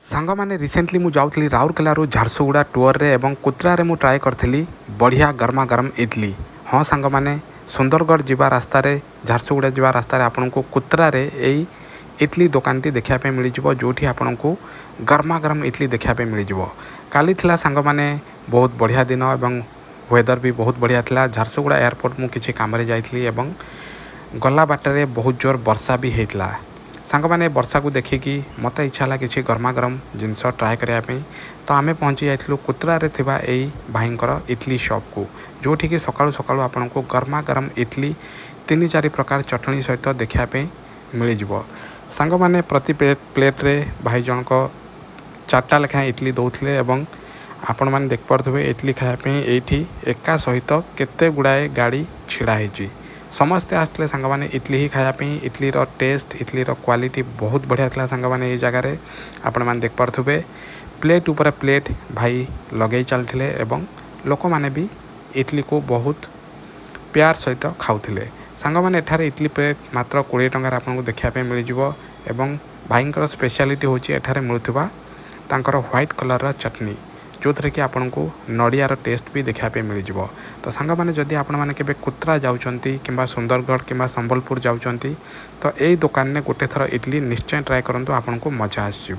ସାଙ୍ଗମାନେ, ରିସେଣ୍ଟଲି ମୁଁ ଯାଉଥିଲି ରାଉରକେଲାରୁ ଝାରସୁଗୁଡ଼ା ଟୁଅରରେ ଏବଂ କୁତ୍ରାରେ ମୁଁ ଟ୍ରାଏ କରିଥିଲି ବଢ଼ିଆ ଗରମା ଗରମ ଇଡ଼ଲି। ହଁ ସାଙ୍ଗମାନେ, ସୁନ୍ଦରଗଡ଼ ଯିବା ରାସ୍ତାରେ, ଝାରସୁଗୁଡ଼ା ଯିବା ରାସ୍ତାରେ ଆପଣଙ୍କୁ କୁତ୍ରାରେ ଏଇ ଇଡ଼ଲି ଦୋକାନଟି ଦେଖିବା ପାଇଁ ମିଳିଯିବ, ଯେଉଁଠି ଆପଣଙ୍କୁ ଗରମା ଗରମ ଇଡ଼ଲି ଦେଖିବା ପାଇଁ ମିଳିଯିବ। କାଲି ଥିଲା ସାଙ୍ଗମାନେ ବହୁତ ବଢ଼ିଆ ଦିନ ଏବଂ ୱେଦର ବି ବହୁତ ବଢ଼ିଆ ଥିଲା। ଝାରସୁଗୁଡ଼ା ଏୟାରପୋର୍ଟ ମୁଁ କିଛି କାମରେ ଯାଇଥିଲି ଏବଂ ଗଲା ବାଟରେ ବହୁତ ଜୋର ବର୍ଷା ବି ହେଇଥିଲା। ସାଙ୍ଗମାନେ, ବର୍ଷାକୁ ଦେଖିକି ମୋତେ ଇଚ୍ଛା ହେଲା କିଛି ଗରମା ଗରମ ଜିନିଷ ଟ୍ରାଏ କରିବା ପାଇଁ। ତ ଆମେ ପହଞ୍ଚି ଯାଇଥିଲୁ କୁତ୍ରାରେ ଥିବା ଏଇ ଭାଇଙ୍କର ଇଡ଼ଲି ସପ୍କୁ, ଯେଉଁଠିକି ସକାଳୁ ସକାଳୁ ଆପଣଙ୍କୁ ଗରମା ଗରମ ଇଡ଼ଲି ତିନି ଚାରି ପ୍ରକାର ଚଟଣି ସହିତ ଦେଖିବା ପାଇଁ ମିଳିଯିବ। ସାଙ୍ଗମାନେ, ପ୍ରତି ପ୍ଲେଟ୍ରେ ଭାଇ ଜଣକ ଚାରିଟା ଲେଖାଏଁ ଇଡ଼ଲି ଦେଉଥିଲେ ଏବଂ ଆପଣମାନେ ଦେଖିପାରୁଥିବେ, ଇଡ଼ଲି ଖାଇବା ପାଇଁ ଏଇଠି ଏକା ସହିତ କେତେ ଗୁଡ଼ାଏ ଗାଡ଼ି ଛିଡ଼ା ହେଇଛି। ସମସ୍ତେ ଆସିଥିଲେ ସାଙ୍ଗମାନେ ଇଡ଼ଲି ହିଁ ଖାଇବା ପାଇଁ। ଇଡ଼ଲିର ଟେଷ୍ଟ, ଇଡ଼ଲିର କ୍ୱାଲିଟି ବହୁତ ବଢ଼ିଆ ଥିଲା। ସାଙ୍ଗମାନେ, ଏଇ ଜାଗାରେ ଆପଣମାନେ ଦେଖିପାରୁଥିବେ, ପ୍ଲେଟ୍ ଉପରେ ପ୍ଲେଟ୍ ଭାଇ ଲଗେଇ ଚାଲିଥିଲେ ଏବଂ ଲୋକମାନେ ବି ଇଡ଼ଲିକୁ ବହୁତ ପ୍ୟାର ସହିତ ଖାଉଥିଲେ। ସାଙ୍ଗମାନେ, ଏଠାରେ ଇଡ଼ଲି ପ୍ଲେଟ୍ ମାତ୍ର 20 ଟଙ୍କାରେ ଆପଣଙ୍କୁ ଦେଖିବା ପାଇଁ ମିଳିଯିବ ଏବଂ ଭାଇଙ୍କର ସ୍ପେଶାଲିଟି ହେଉଛି ଏଠାରେ ମିଳୁଥିବା ତାଙ୍କର ହ୍ୱାଇଟ୍ କଲର୍ର ଚଟଣି, ଯେଉଁଥିରେ କି ଆପଣଙ୍କୁ ନଡ଼ିଆର ଟେଷ୍ଟ ବି ଦେଖିବା ପାଇଁ ମିଳିଯିବ। ତ ସାଙ୍ଗମାନେ, ଯଦି ଆପଣମାନେ କେବେ କୁତ୍ରା ଯାଉଛନ୍ତି କିମ୍ବା ସୁନ୍ଦରଗଡ଼ କିମ୍ବା ସମ୍ବଲପୁର ଯାଉଛନ୍ତି, ତ ଏଇ ଦୋକାନରେ ଗୋଟେ ଥର ଇଡ଼ଲି ନିଶ୍ଚୟ ଟ୍ରାଏ କରନ୍ତୁ, ଆପଣଙ୍କୁ ମଜା ଆସିଯିବ।